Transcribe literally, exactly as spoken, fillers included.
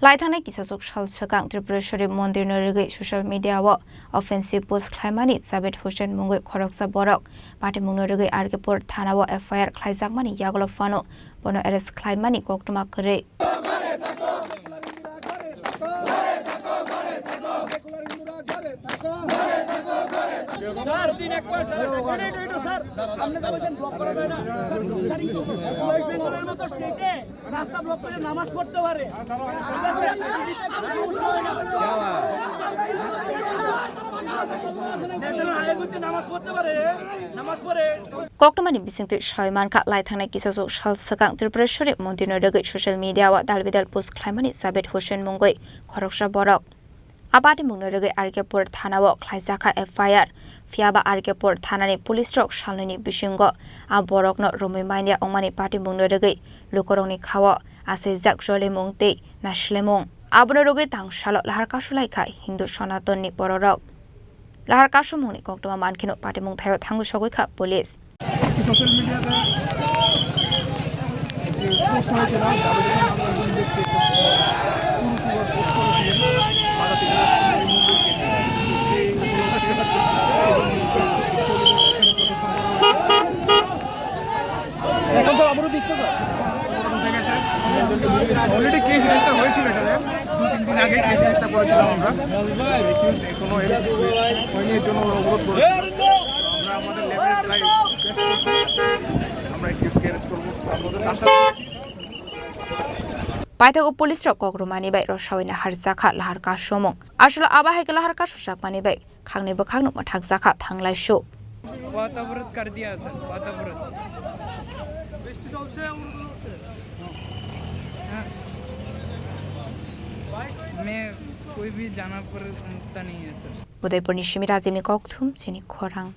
Laithangnai kisasuk sal swkang Tripureshwari mondirno rwgwi social media-o offensive post khlaimani Javed Hussain mungwi khoroksa borok patimungno rwgwi R K Pur thana-o F I R khlaijakmani yagulo phano bono arrest khlaimani koktwma kwrwi. Sir, দিন একবার স্যার, এটা করে, এটা, এটা, স্যার, আপনি তো বলছেন ব্লক করা যায় না। স্যার, স্যার, একটু ওয়েস্ট বেঙ্গলের মতো স্টেটে রাস্তা ব্লক করে নামাজ পড়তে পারে। ন্যাশনাল হাইওয়েতে নামাজ পড়তে পারে, নামাজ পড়ে। Koktwmani bisingtwi sawi mankha, laithangnai kisasuk sal swkang Tripureshwari mondirno rwgwi social media-o dalbidal post khlaimani Javed Hussain mungwi khoroksa borok. A patimungno rwgwi R K Pur thana-o khlaijakha F I R. Phiyaba R K Pur thanani police rok salnwini bisingo a borokno romwi manya wngmani patimungno rwgwi lukurokni khao achaijak jolimung tei naslemung. Abono rwgwi tangsalo lahar kasulaikha Hindu Sanatonni bororok. Lahar kasumungni koktwma mankheno patimung thaio thangwi sogwikha police. Social মিডিয়াতে একটি পোস্ট হয়েছিল, দাবিদার নামে একজন ব্যক্তি একটা কুরুচিকর পোস্ট করেছিলেন। বাধা থেকে সেই উপলক্ষে এবং এখন তো অবরোধ দিচ্ছে, স্যার। অবরোধ উঠে গেছে। অলরেডি কেস রেজিস্টার হয়েছিল এটাতে, দু তিন দিন আগে কেস রেজিস্টার করেছিলাম আমরা। অ্যাকিউজড এখনো অ্যারেস্ট হয়নি, এর জন্য ওরা অবরোধ করেছিল। আমরা আমাদের লেভেল প্রায় আমরা অ্যাকিউজকে অ্যারেস্ট করবো। আমরা ওদের আশা করছি। Paithago police rok kok rwmani bai rwsawina harjakha lahar kasumung. Aswk abo hai khe lahar kasujakmani bai khangni bwkhakno mwthakjakha thanglaisu. बहुत अवरोध कर दिया सर, बहुत अवरोध। हाँ। मैं कोई भी जाना पसंद नहीं है sir. Udaipurni simi Rajibni kokthum chini khorang.